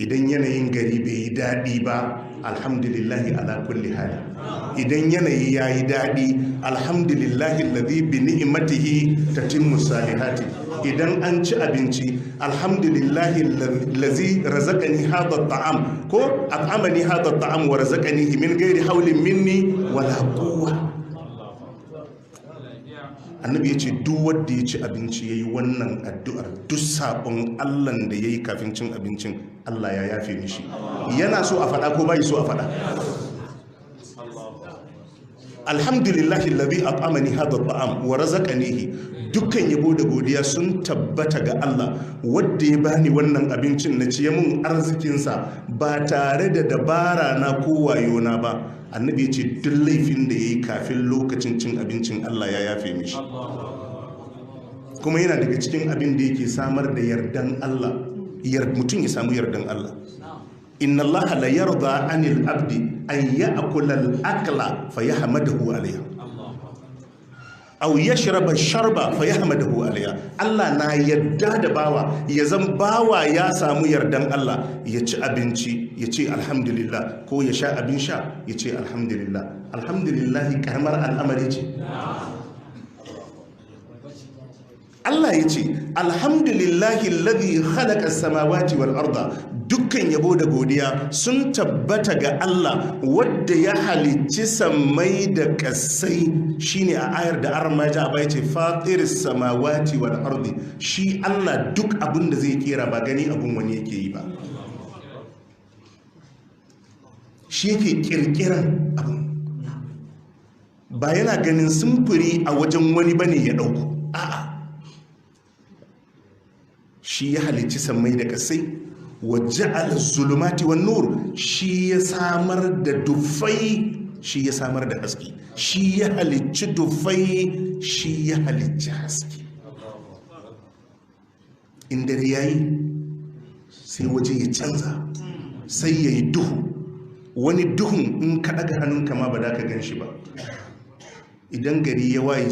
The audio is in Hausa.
Idan yanayin gari bai yi daɗi ba, alhamdulillahi ala kulli hali. Idan yanayi ya yi daɗi, alhamdulillahi alladhi bi ni'matihi tatimmu salihati. Idan an ci abinci, alhamdulillahi allazi razaqani hadha at'am, ko at'amani hadha at'am wa razaqanihi min ghairi hawlin minni wala quwwa. Annabi ya ce duk wanda ya ci abinci ya yi wannan addu'ar, duk sabon Allan da ya yi kafin cin abincin, Allah ya yafe mishi. Yana so a faɗa ko bai so a faɗa? Alhamdulillahi alladhi at'amani hadha at'am wa razaqanihi. Dukkan yabo da godiya sun tabbata ga Allah wanda ya bani wannan abincin na ciye mun arzikinsa ba tare da dabara na ko wayo na ba. Annabi ya ce duk laifin da ya yi kafin lokacin cin abincin, Allah ya yafe mishi. Kuma yana daga cikin abin da yake samar da yardan Allah, mutum ya samu yardan Allah. Inna Allah la yarda anil abdi an ya'kula al-akla fa yahmadahu alayha aw yashraba sharba fa yahmadahu alayha. Allah na yadda da bawa, ya zan bawa ya samu yardan Allah, ya ci abinci ya ce alhamdulillah, ko ya sha abin sha ya ce alhamdulillah. Alhamdulillah karamar al'amari ce. Allah ya ce alhamdulillahi alladhi khalaqa samawati wal arda. Dukkan yabo da godiya sun tabbata ga Allah wadda ya halicci sammai da kasai. Shine a ayar da aran maja bai ce fatiris samawati wal ardi. Shi Allah duk abin da zai kera ba gani abun wani yake yi ba, shi yake kirkiran abun, ba yana ganin sumfuri a wajen wani bane ya dauko. A'a, shi ya halicci sammai da kasai. Wa ja'ala zulumati wan nur, shi ya samar da dufai, shi ya samar da haske. Shi ya halicci dufai, shi ya halicci haske. In dare yayi sai waje ya canza, sai yayi duhu. Wani duhun in ka daga hannunka ma ba da ka gan shi ba. Idan gari ya waye